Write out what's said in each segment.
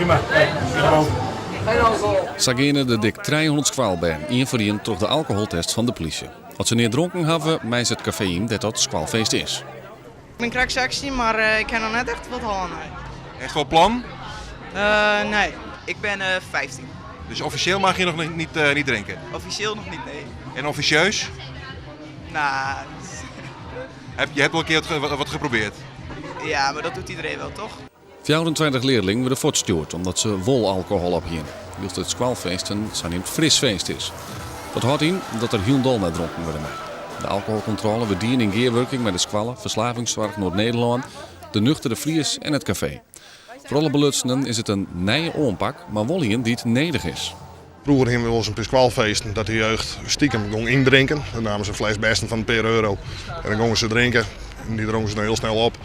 Prima. Sa geane de dik 300 skoalbern ien foar ien troch de alkoholtest fan de plysje. As se neat dronken hawwe, meie se it kafee yn dêr't dat skoalfeest is. Ik bin krekt 16, mar ik ha noch net echt wat hân. Nee. Echt wol plan? Nee. Ik ben 15. Dus offisjeel mag je noch niet, niet drinken? Officieel nog niet, nee. En officieus? Nou, Je hebt wel een keer wat geprobeerd? Ja, maar dat doet iedereen wel, toch? 24 learlingen wurde fuortstjoerd omdat se wol alkohol op hiene, wylst it skoalfeest in saneamd fris feest is. Dat hâldt yn dat der hielendal net dronken wurde mei. De alkoholkontrôle wurdt dien yn gearwurking mei de skoalle, Ferslavingssoarch Noard-Nederlân, de Nuchtere Fries en it kafee. Foar alle belutsenen is it in nije oanpak, mar wol ien dy't nedich is. Froeger hiene we wolris in pear skoalfeesten dat de jeugd stikem gong yndrinken. Dan namen se in fles bessen fan in pear euro en dan gongen se drinken. En dy dronken se dan hiel snel op.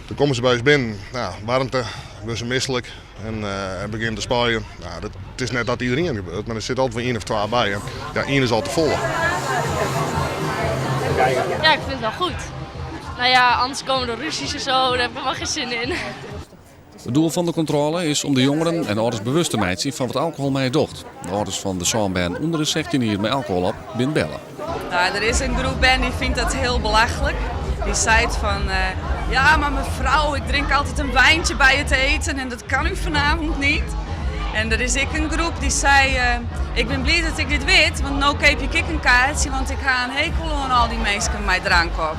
Dan komme se by ús binnen, nou, waarmte, wurde se mislik en begjinne te spuien. Nou, dat, it is net dat iederien gebeurt, mar der sit altyd wol ien of twa by. En ja, ien is al te folle. Ja, ik vind het wel goed. Nou ja, anders komen er ruzies en zo, daar heb ik helemaal geen zin in. It doel fan de kontrôle is om de jongeren en âlders bewust te meitsjen fan wat alkohol mei je docht. De âlders fan de sân bern ûnder de 16 jier mei alkohol op binne belle. Nou, der is in groep bern dy fynt dat hiel belachlik. Dy seit fan, ja mar mevrouw, ik drink altijd een wijntje bij het eten en dat kan u vanavond niet. En der is ek in groep dy sei, ik bin bliid dat ik dit wit, want no keapje ik ek in kaartsje, want ik ha in hekel oan al dy minsken mei drank op.